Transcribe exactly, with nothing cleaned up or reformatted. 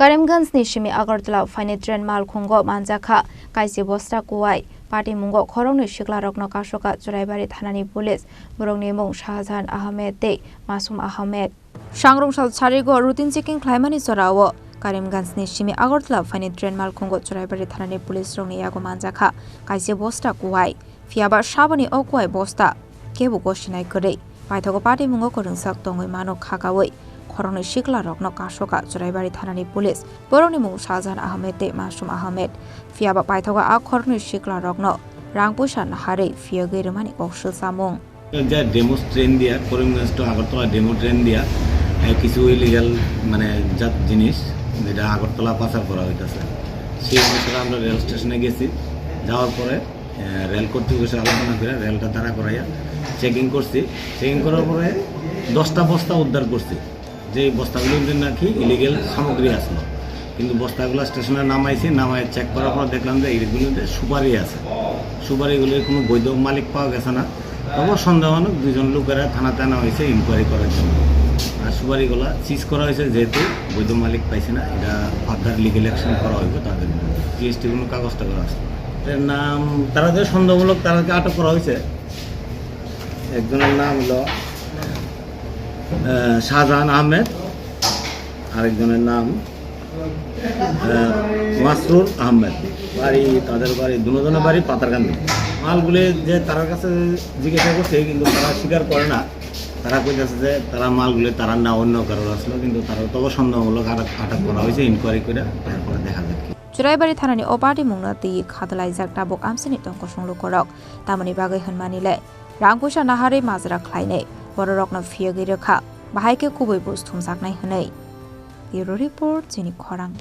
Karimganj ni simi Agartala phainai train malkhungo manjakha kaisa bosta kuwai. Patimungo khoroknwi siklarokno kasoka Churaibari thanani police. Borokni mung Shahjahan Ahmed tei Masum Ahmed. Sangrong sal sarigo routine checking khlaimani jorao Karimganj ni simi Agartala phainai train malkhungo Churaibari thanani police rokni yago manjakha kaisa bosta kuwai. Phiyaba saboni o kuwai bosta kebo gosinai kwrwi. Paithago patimungo kwrwngsak tongwi mano khakaui khoroknwi siklarokno kasoka Churaibari thanani police. Borokni mung Shahjahan Ahmed tei Masum Ahmed. Phiyaba paithago a khoroknwi siklarokno rang puisa naharwi phiyogwi rwmani kok swlsamung. যা demo train দিয়া করিমগঞ্জ টু Agartala demo train দিয়া, এ, কিছু ইলিগাল মানে জাত জিনিস যেটা আগরতলা পাচার করা হইতাছে, সেই অনুসারে আমরা রেল স্টেশনে গেছি। যাওয়ার পরে, এ, রেল কর্তৃপক্ষের সাথে আলোচনা করে রেলটা দাঁড়া করাইয়া চেকিং করছি। চেকিং করার পরে দশটা বস্তা উদ্ধার করছি, যে বস্তাগুলোর মধ্যে নাকি ইলিগাল সামগ্রী আসলো। কিন্তু বস্তাগুলো স্টেশনে নামাইছি, নামাই চেক করার পর দেখলাম যে এগুলোতে সুপারি আছে। সুপারিগুলোর কোনো বৈধ মালিক পাওয়া গেছে না। তবুও সন্দেহজনক দুইজন লোকেরা থানাতে আনা হয়েছে ইনকোয়ারি করার জন্য। আর সুপারিগুলো সিজ করা হয়েছে, যেহেতু বৈধ মালিক পাইছে না, এটা ফার্দার লিগ্যাল অ্যাকশন করা হইব তাদের বিরুদ্ধে। জিএসটি কোনো কাগজ টাগজ আছে? এর নাম, তারা যে সন্দেহমূলক, তাদেরকে আটক করা হয়েছে। একজনের নাম হলো, আহ, শাহজাহান আহমেদ, আরেকজনের নাম, আহ, মাসরুর আহমেদ। বাড়ি, তাদের বাড়ি, দুজনের বাড়ি পাথারকান্দি। মালগুলি যে তার কাছে জিজ্ঞাসা করছে, কিন্তু তারা স্বীকার করে না। তারা কইতাছে যে তারা মালগুলি তারা না, অন্য কারোর আসলো, কিন্তু তারা তবে সন্দেহমূলক আটক, আটক করা হয়েছে, ইনকোয়ারি করে তারপরে দেখা যাক কি। Churaibari thanani o party mungno twi khadalaijak tabuk amsini tongkosong lukorok. Tamoni bagwi hwnmani le rang puisa naharwi majra khlainai bororokno phiyogwi rwkha, bahai khe kubui buj thumjaknai hwnwi. Bureau Report, Chini Khorang.